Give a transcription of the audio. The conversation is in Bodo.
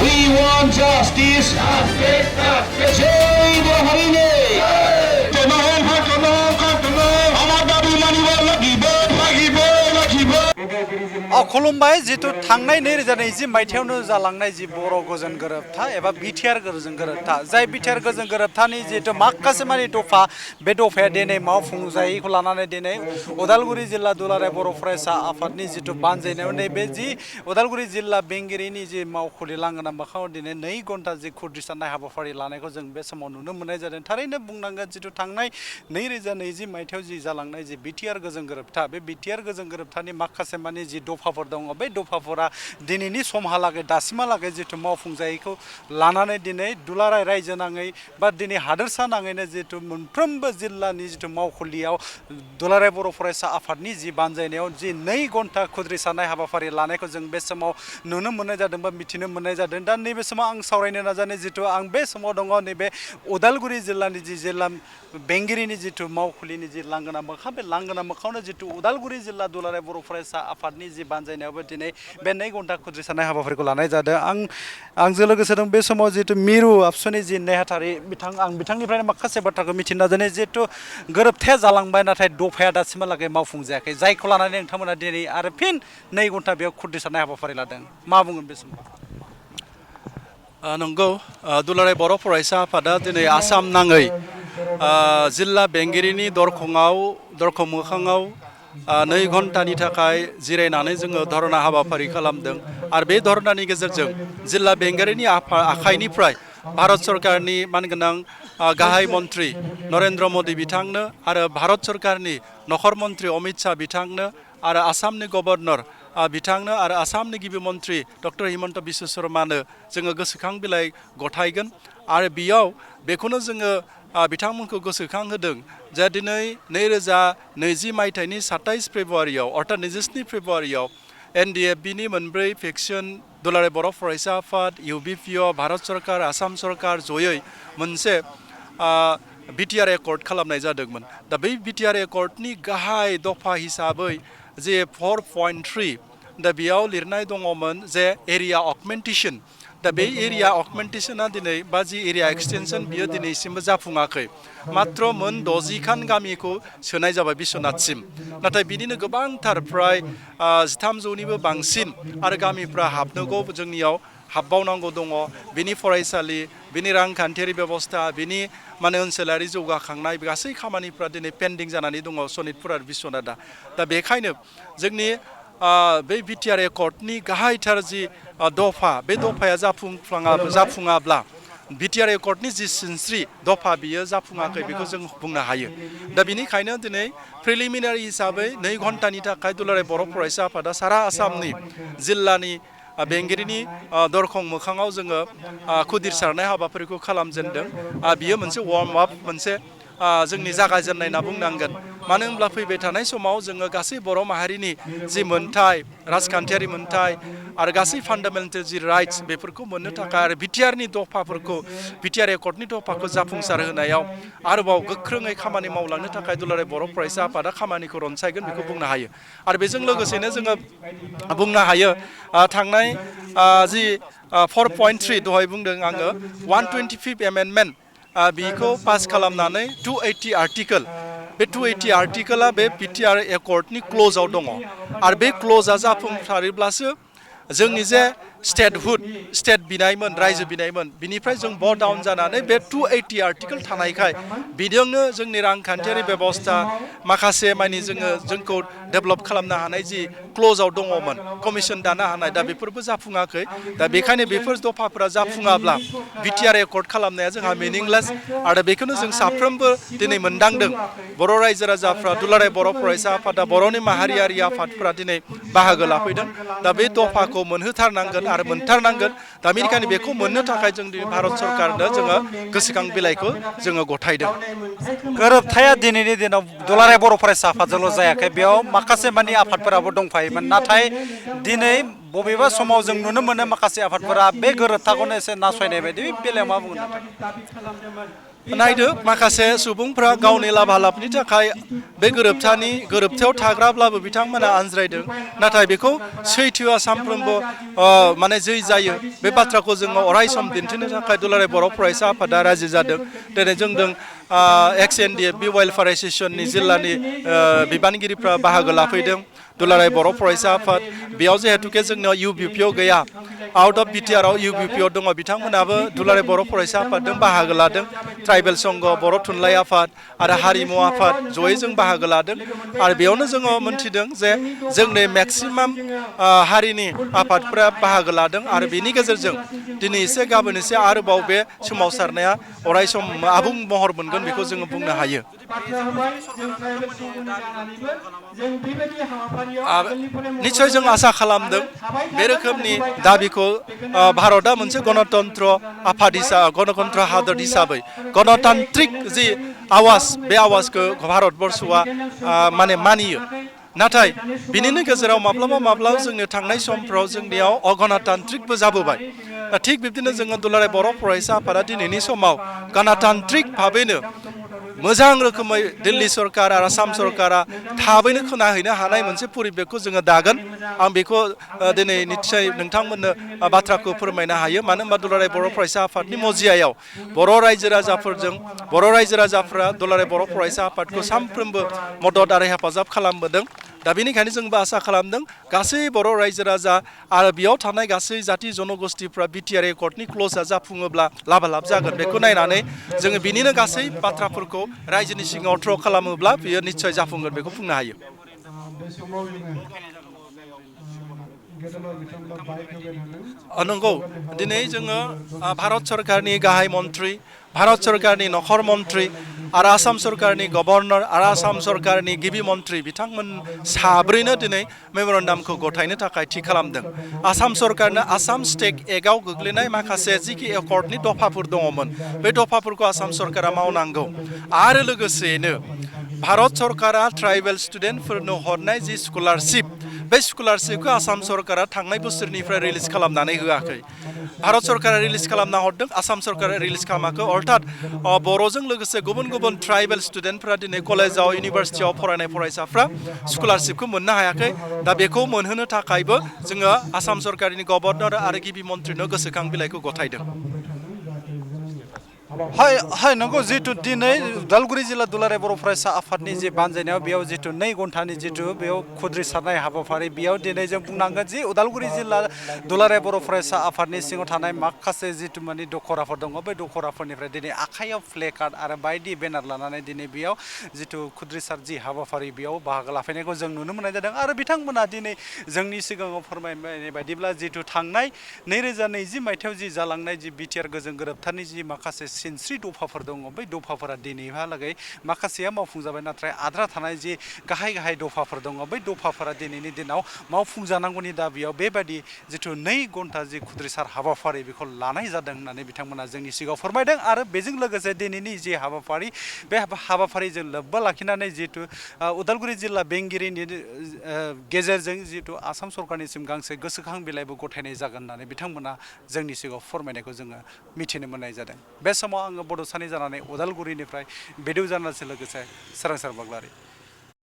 We want justice. Jai Harini. खुलुमबाय जितु थांनाय 2020 मायथाइयावनो जालांनाय जि बर' गोजोन गोरोबथा एबा बिटिआर गोजोन गोरोबथा जाय बिटिआर गोजोन गोरोबथानि जितु माखासे मानि दफा बे दफाया दिनै मावफुंजायैखौ लानानै दिनै उदालगुरि जिल्ला दुलाराय बर' फरायसा आफादनि जितु बानजायनायाव नैबे जि उदालगुरि जिल्ला बेंगिरिनि जि मावखुलि लांगोना मोखाङाव दिनै 2 घन्टा जि खुद्रिसारनाय हाबाफारि लानायखौ जों बे समाव नुनो मोननाय जादों थारैनो बुंनांगोन जितु थांनाय 2020 मायथाइयाव जि जालांनाय जि बिटिआर गोजोन गोरोबथा बे बिटिआर गोजोन गोरोबथानि माखासे मानि जि दफाफोर दङ बे दफाफोरा दिनैनि समहालागै दासिमहालागै जितु मावफुंजायैखौ लानानै दिनै दुलाराय रायजो नाङै बा दिनै हादोरसा नाङैनो जितु मोनफ्रोमबो जिल्लानि जितु मावखुलियाव दुलाराय बर' फरायसा आफादनि जि बानजायनायाव जि 2 घन्टा खुद्रिसारनाय हाबाफारि लानायखौ जों बे समाव नुनो मोननाय जादों बा मिथिनो मोननाय जादों दा नैबे समाव आं सावरायनो नाजानाय जितु आं बे समाव दङ नैबे उदालगुरि जिल्लानि जि जिल्ला बेंगिरिनि जितु मावखुलिनि जि लांगोना मोखां बे लांगोना मोखाङावनो जितु उदालगुरि जिल्ला दुलाराय बर' फरायसा आफादनि जि बानजायनायावबो दिनै बे 2 घन्टा खुद्रिसारनाय हाबाफारिखौ लानाय जादों आंजों लोगोसे दं बे समाव जितु मिरु आबसुनि जि नेहाथारि आं बिथांनिफ्रायनो माखासे बाथ्राखौ मिथिनो नाजानाय जितु गोरोबथाया जालांबाय नाथाय दफाया दासिमहालागै मावफुंजायाखै जायखौ लानानै नोंथांमोना दिनै आरो फिन 2 घन्टा बेयाव खुद्रिसारनाय हाबाफारि लादों मा बुंगोन बे समाव नंगौ दुलाराय बर' फरायसा आफादा दिनै आसाम नाङै जिल्ला बेंगिरिनि दरखं मोखाङाव 2 घन्टानि थाखाय जिरायनानै जोङो धरना हाबाफारि खालामदों आरो बे धरनानि गेजेरजों जिल्ला बेंगिरिनि आखाइनिफ्राय भारत सरकारनि मानगोनां गाहाय मन्त्रि नरेन्द्र मदि बिथांनो आरो भारत सरकारनि नखर मन्त्रि अमित शाह बिथांनो आरो आसामनि गभर्नर बिथांनो आरो आसामनि गिबि मन्त्रि डक्टर हिमन्त बिश्व शर्मानो जोङो गोसोखां बिलाइ गथायगोन आरो बेयाव बेखौनो जोङो बिथांमोनखौ गोसोखां होदों जे दिनै 2020 मायथाइनि 27 फेब्रुवारियाव अर्थात 27 फेब्रुवारियाव एनडिएफबिनि मोनब्रै फेक्सन दुलाराय बर' फरायसा आफाद इउबिपिअ भारत सरकार आसाम सरकार जयै मोनसे बिटिआर एकर्ड खालामनाय जादोंमोन दा बै बिटिआर एकर्डनि गाहाय दफा हिसाबै जे 4.3 दा बेयाव लिरनाय दङमोन जे एरिया अगमेन्टेसन दा बे एरिया अगमेन्टेसना दिनै बा जि एरिया एक्सटेनसन बियो दिनैसिमबो जाफुङाखै मात्र मोन 60 खान गामिखौ सोनाय जाबाय बिश्वनाथसिम नाथाय बिदिनो गोबांथार फ्राय 1300निबो बांसिन आरो गामिफ्रा हाबनांगौ जोंनियाव हाबबावनांगौ दङ बिनि फरायसालि बिनि रांखान्थियारि बेबस्था बिनि माने ओनसोलारि जौगाखांनाय गासै खामानिफ्रा दिनै पेन्डिं जानानै दङ सनितपुर आरो बिश्वनाथआ दा बेखायनो जोंनि बे बिटिआर एकर्डनि गाहायथार जि दफा बे दफाया जाफुङाब्ला बिटिआर एकर्डनि जि सिनस्रि दफा बियो जाफुङाखै बेखौ जों बुंनो हायो दा बिनिखायनो दिनै प्रिलिमिनारि हिसाबै 2 घन्टानि थाखाय दुलाराय बर' फरायसा आफादा सारा आसामनि जिल्लानि बेंगिरिनि दरखं मोखाङाव जोङो खुदिरसारनाय हाबाफारिखौ खालामजेनदों बियो मोनसे वार्म आप मोनसे जोंनि जागायजेननाय होनना बुंनांगोन मानो होनब्ला फैबाय थानाय समाव जोङो गासै बर' माहारिनि जि मोनथाय राजखान्थियारि मोनथाय आरो गासै फान्डामेन्टेल जि राइट्स बेफोरखौ मोननो थाखाय आरो बिटिआरनि दफाफोरखौ बिटिआर एकर्डनि दफाखौ जाफुंसार होनायाव आरोबाव गोख्रोङै खामानि मावलांनो थाखाय दुलाराय बर' फरायसा आफादा खामानिखौ रनसायगोन बेखौ बुंनो हायो आरो बेजों लोगोसेनो जोङो बुंनो हायो थांनाय जि 4.3 दहाय बुंदों आङो 125th एमेन्डमेन्ट बिखौ पास खालामनानै 280 आर्टिकोल बे 280 आर्टिकोला बे बिटिआर एकर्डनि क्ल'जआव दङ आरो बे क्ल'जआ जाफुंसारोब्लासो जोंनि जे स्टेट बिनायमोन रायजो बिनायमोन बिनिफ्राय जों बट डाउन जानानै बे 280 आर्टिकोल थानायखाय बिजोंनो जोंनि रांखान्थियारि बेबस्था माखासे मानि जोंखौ डेभेलप खालामनो हानाय जि क्ल'जआव दङमोन कमिसन दानो हानाय दा बेफोरबो जाफुङाखै दा बेखायनो बेफोर दफाफोरा जाफुङाब्ला बिटिआर एकर्ड खालामनाया जोंहा मिनिंलेस आरो बेखौनो जों साफ्रोमबो दिनै मोनदांदों बर' रायजो राजाफ्रा दुलाराय बर' फरायसा आफादा बर'नि माहारियारि आफादफोरा दिनै बाहागो लाफैदों दा बे दफाखौ मोनहोथारनांगोन आरो मोनथारनांगोन दा बेनिखायनो बेखौ मोननो थाखाय जों भारत सरकारनो जोङो गोसोखां बिलाइखौ जोङो गथायदों गोरोबथाया दिनैनि दिनाव दुलाराय बर' फरायसा आफादजोंल' जायाखै बेयाव माखासे मानि आफादफोराबो दंफायोमोन नाथाय दिनै बबेबा समाव जों नुनो मोनो माखासे आफादफोरा बे गोरोबथाखौनो एसे नासयनाय बायदि बेलायाव मा बुंगोन नायदो माखासे सुबुंफ्रा गावनि लाभालाबनि थाखाय बे गोरोबथायाव थाग्राब्लाबो बिथांमोना आनज्रायदों नाथाय बेखौ सैथोआ सानफ्रोमबो माने जै जायो बे बाथ्राखौ जोङो अराय सम दिन्थिनो थाखाय दुलाराय बर' फरायसा आफादा राजि जादों दिनै जोंजों एक्स एनडिएफबि वेलफेयार एस'सिएशननि जिल्लानि बिबानगिरिफ्रा बाहागो लाफैदों दुलाराय बर' फरायसा आफाद बेयाव जिहेतुके जोंनियाव इउबिपिअ गैया आउट अफ बिटिआरआव इउबिपिअ दङ बिथांमोनाबो दुलाराय बर' फरायसा आफादजों बाहागो लादों ट्राइबेल संघ बर' थुनलाइ आफाद आरो हारिमु आफाद जयै जों बाहागो लादों आरो बेयावनो जोङो मोन्थिदों जे जोंनि मेक्सिमाम हारिनि आफादफोरा बाहागो लादों आरो बेनि गेजेरजों दिनै एसे गाबोन एसे आरोबाव बे सोमावसारनाया अराय सम आबुं महर मोनगोन बेखौ जोङो बुंनो हायो निश्चय जों आसा खालामदों बे रोखोमनि दाबिखौ भारतआ मोनसे गणतन्त्र आफाद गणतन्त्र हादर हिसाबै गणतान्त्रिक जि आवाज बे आवाजखौ भारतबर्षआ माने मानियो नाथाय बिनिनो गेजेराव माब्लाबा जोंनि थांनाय समफ्राव जोंनियाव अगणतान्त्रिकबो जाबोबाय थिग बिब्दिनो जोङो दुलाराय बर' फरायसा आफादा दिनैनि समाव गणतान्त्रिक भाबैनो मोजां रोखोमै दिल्ली सरकार आरो आसाम सरकारा थाबैनो खोनाहैनो हानाय मोनसे परिबेखखौ जोङो दागोन आं बेखौ दिनै निस्सय नोंथांमोननो बाथ्राखौ फोरमायनो हायो मानो होनबा दुलाराय बर' फरायसा आफादनि मजियायाव बर' रायजो राजाफ्रा दुलाराय बर' फरायसा आफादखौ सानफ्रोमबो मदद आरो हेफाजाब खालामबोदों दा बेनिखायनो जोंबो आसा खालामदों गासै बर' रायजो राजा आरो बेयाव थानाय गासै जाथि जनगोष्ठीफ्रा बिटिआर एकर्डनि क्ल'जआ जाफुङोब्ला लाभालाब जागोन बेखौ नायनानै जोङो बिनिनो गासै बाथ्राफोरखौ रायजोनि सिगाङाव थ्र' खालामोब्ला बियो निस्सय जाफुंगोन बेखौ बुंनो हायो नंगौ दिनै जोङो भारत सरकारनि गाहाय मन्त्रि भारत सरकारनि नखर मन्त्रि आरो आसाम सरकारनि गभर्नर आरो आसाम सरकारनि गिबि मन्त्रि बिथांमोन साब्रैनो दिनै मेमरेन्डामखौ गथायनो थाखाय थि खालामदों आसाम सरकारनो आसाम स्टेट एक्टआव गोग्लैनाय माखासे जिखि एकर्डनि दफाफोर दङमोन बे दफाफोरखौ आसाम सरकारा मावनांगौ आरो लोगोसेयैनो भारत सरकारा ट्राइबेल स्टुडेन्टफोरनो हरनाय जि स्कलारशिप बे स्कलारशिपखौ आसाम सरकारा थांनाय बोसोरनिफ्राय रिलिज खालामनानै होआखै भारत सरकारा रिलिज खालामना हरदों आसाम सरकारा रिलिज खालामाखै अर्थात बर'जों लोगोसे गुबुन ट्राइबेल स्टुडेन्टफ्रा दिनै कलेजाव इउनिभार्सिटियाव फरायनाय फरायसाफ्रा स्कलारशिपखौ मोननो हायाखै दा बेखौ मोनहोनो थाखायबो जोङो आसाम सरकारनि गभर्नर आरो गिबि मन्थ्रिनो गोसोखां बिलाइखौ गथायदों हाय नंगौ जितु दिनै उदालगुरि जिल्ला दुलाराय बर' फरायसा आफादनि जे बानजायनायाव बेयाव जितु 2 घन्टानि जितु बेयाव खुद्रिसारनाय हाबाफारि बेयाव दिनै जों बुंनांगोन जे उदालगुरि जिल्ला दुलाराय बर' फरायसा आफादनि सिङाव थानाय माखासे जितु माने दखराफोर दङ बे दखराफोरनिफ्राय दिनै आखाइयाव प्लेकार्ड आरो बायदि बेनार लानानै दिनै बेयाव जितु खुद्रिसार जि हाबाफारि बेयाव बाहागो लाफैनायखौ जों नुनो मोननाय जादों आरो बिथांमोना दिनै जोंनि सिगाङाव फोरमायनाय बायदिब्ला जितु थांनाय 2020 मायथाइयाव जि जालांनाय जि बिटिआर गोजोन गोरोबथानि जि माखासे सिनस्रि दफाफोर दङ बै दफाफोरा दिनैहालागै माखासेया मावफुंजाबाय नाथाय आद्रा थानाय जि गाहाय दफाफोर दङ बै दफाफोरा दिनैनि दिनाव मावफुंजानांगौनि दाबियाव बेबायदि जिथु 2 घन्टा जि खुद्रिसार हाबाफारि बेखौ लानाय जादों होननानै बिथांमोना जोंनि सिगाङाव फोरमायदों आरो बेजों लोगोसे दिनैनि जि हाबाफारि बे हाबाफारिजों लोब्बा लाखिनानै जिथु उदालगुरि जिल्ला बेंगिरिनि गेजेरजों जिथु आसाम सरकारनिसिम गांसे गोसोखां बिलाइबो गथायनाय जागोन होननानै बिथांमोना जोंनि सिगाङाव फोरमायनायखौ जोङो मिथिनो मोननाय जादों बे समाव आङो बड'सानि जानानै उदालगुरिनिफ्राय भिडिअ जार्नालिस्टजों लोगोसे सोरांसार बाग्लारि